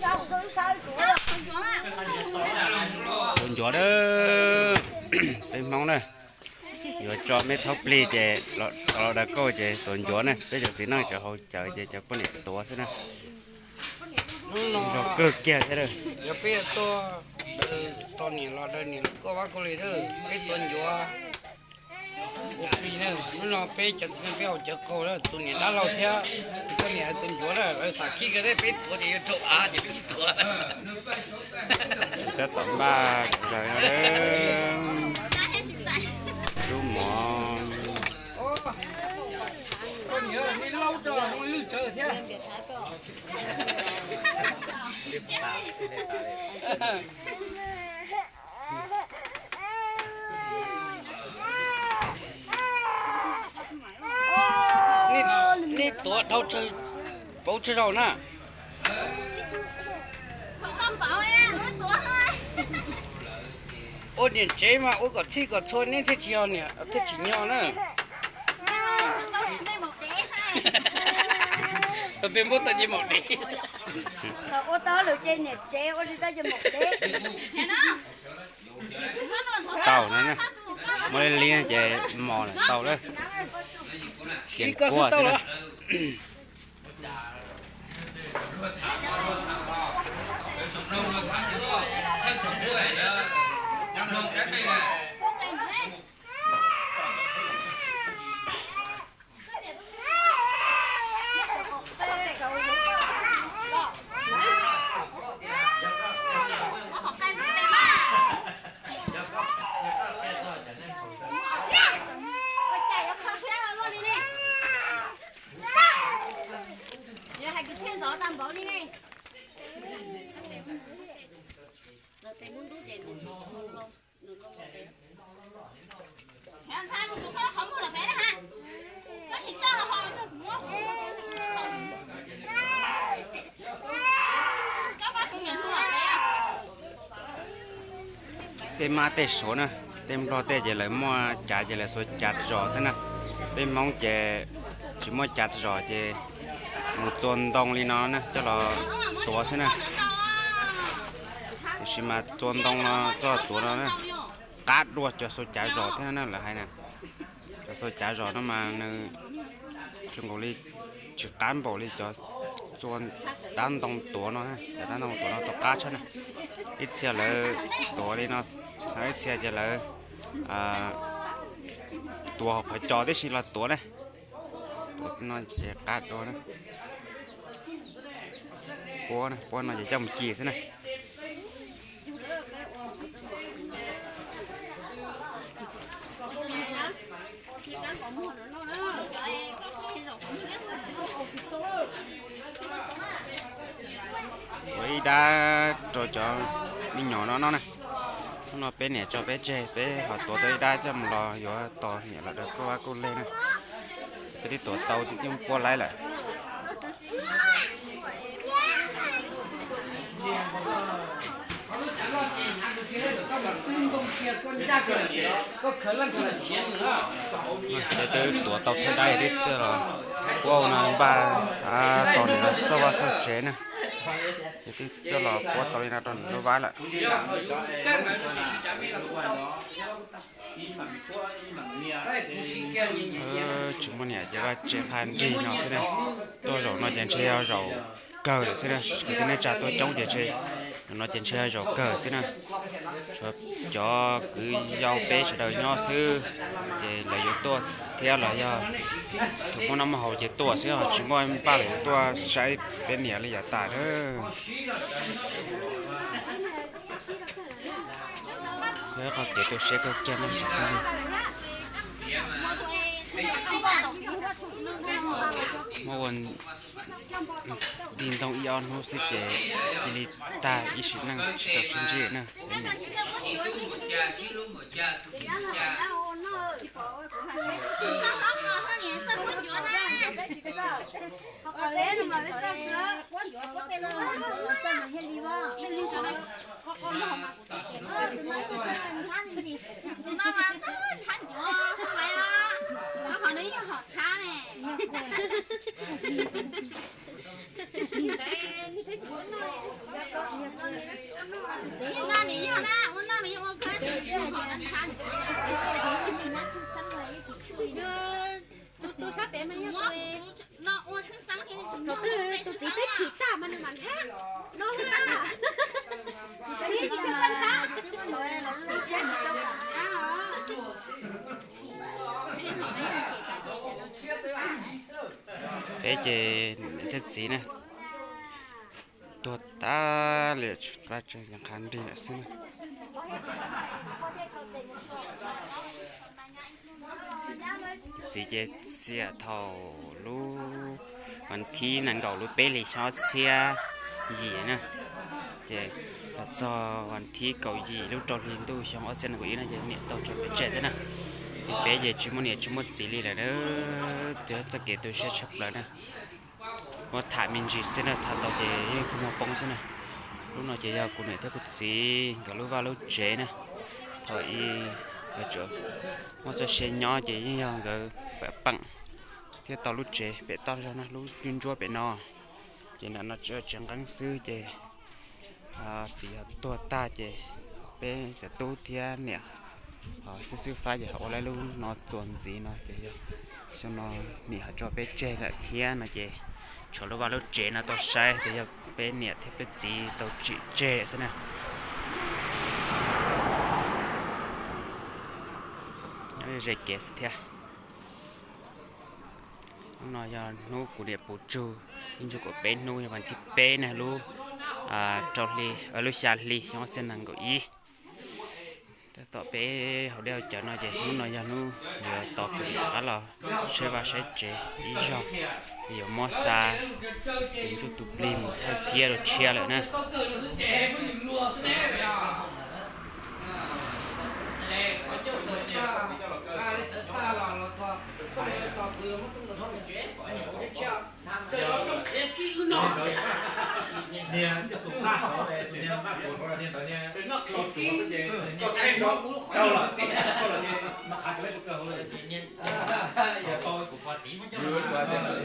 Tuav ncuav na, peb Hmoob na, yuav tso meb thaub plig ces los daws kauj ces tuav ncuav na, peb cov txiv neej cov hauv cawv ces cov poj niam tuav xwb na. Zoo kawg kiag thiab. Yog peb tuaj daws tos niam los daws niam los kauj vab kauj li, peb tuav ncuav ua plig na. Hnub no peb cov txiv neej peb haus cawv qaug na, tus niam dab laug thiab tus poj niam tuav ncuav na, lawv xam khib kawg thiab, peb tuav ces yuav raug av ces peb tsis tuav. Tab tom npaj zaws no, lub mov, nej tuav dhau pauv tsawg zaus na? Ua niam tsev mas ua kom txhij kom txhua neb thiaj tsis yog niam thiaj tsis nyog na. Tus twg muab tau ces maum dev. Ua tau lawm ces niam tsev, ua tsis tau ces maum dev. Tau na, muab li li ces mos lawm tau lawm. Xias kua xwb na. Yog hais kwv txhiaj ntxov tag npaum li ne. Tej mab tej suav na, tej nplog tej ces lawv muaj cav ces lawv xuas cav zos xwb na. Peb Hmoob ces tsis muaj cav zos ces mus txua ntoo li no na coj los tuav xwb na. Tiam sis mas txua ntoo no coj los tuav no na, qab dua cov xuas cav zos thiab na lawv hais na. Cov xuas cav zos no mas nws tsis nkaus li, tsis qab npaum li cov txua dab ntoo tuav no, cov dab ntoo tuav no tuav qab tshaj na. Ib txhia lawv tuav li no, ib txhia ces lawv tuav hauv qhov cos tib si los tuav na. Tuav no ces qab dua na. Puab, puab no ces coj mus ci xwb na. Ua ib dab rau cov me nyuam no noj na. Hnub no peb niam tso peb tseg, peb ho tuav tau ib dab coj mus los yuav tos niam los daws kuj vab kuj leg na. Peb twb tuav tau coob puab laib lawm. Ces twb tuav tau thawj dab, twb coj los puab no npaj tos niam los xauj vaj xauj tsev na. Ces twb coj los puab tau li no rau niam lub vab lawm. Tsis muaj niam ces vaj tsev nqha nrig no xwb na. Tuaj zaum no ces ntshe yog zaum kawg lawm xwb na, kwv tij neej tsa tuaj coob ces ntshe, no ces ntshe yog zaum kawg xwb na. Tshuav cov kwv yau peb sawv daws nyob xwb, ces lawv yuav tuaj thiab los yog tus muaj noj muaj haus ces tuaj xwb, ho tsis muaj npaj lawm tuaj saib peb niam li yav tas na. Qhov kev tu siab kawg kiag no. Muab ua nti ntoo ib ob hnub xwb ces cia li tag ib sim neej tsis tau sib ntsib na. Thaum twg tus txiv twb chim tag mas nws mam nrhab no na. Tsis tshua txawj nrhab. Peb ces niam thiab txiv na, tuag tas li, vaj tseg yeej qhav nrig lawm xwb na. Txiv ces txiv thaum lub vas thib nees nkaum lub peb hlis xyoo ob txhiab yim na, ces los txog vas thib kaum yim lub rau hli ntuj xyoo ob txhiab nees nkaum ib no ces niam tau tso peb tseg thiab na. Ces peb ces tsis muaj niam tsis muaj txiv li lawm na, twb txoj kev tu siab tshaj plaws na. Muab tham me ntsis xwb na, tham tau ces yeej kua muag poob xwb na. Lub no ces yog kuv niam thiab kuv txiv nkawd lub vaj lub tsev na. Thaum ub nkawd tseem muaj txoj sia nyob ces yeej yog nkawd pam peem thiab tau lub tsev pem toj zog na, lub ntsuab ntsuab pem no. Ces ntawm no tseem nqeeb xwb ces txiv yog tuag tag ces peb cov tub thiab niam ho xwb xwb fab ces ho ua lawv lub no txuas ntxiv no ces yog xyoo no niam ho tso peb tseg lawm thiab no ces tshuav lub vaj lub tsev no tau saib ces yog peb niam thiab peb txiv tau tsim tseg xwb na. Ze kev xwb thiab. Hnub no yog hnub kuv niam puv tsug, ib ntsuj kaum peb hnub yog vas thib peb na, lub rau hli, lub xya hli xyoo ob txhiab nees nkaum ib. Tab tom peb haus dej haus cawv no ces hnub no yog hnub yuav tos kuv niam rov qab los saib vaj saib tsev ib zaug, yuav muab xa tus ntsuj tus plig mus thawj thiab rau tshiab lawm na. Niag tus nqaj saud, tus niag nqaj kuav saud, niag ntawd niag tso tus xwb ces koj kheej nrov tsaug lawm, koj lawm ces mas qhav tso peb tus kawg hauv lawm. Yog tau, yuav tsum hais tias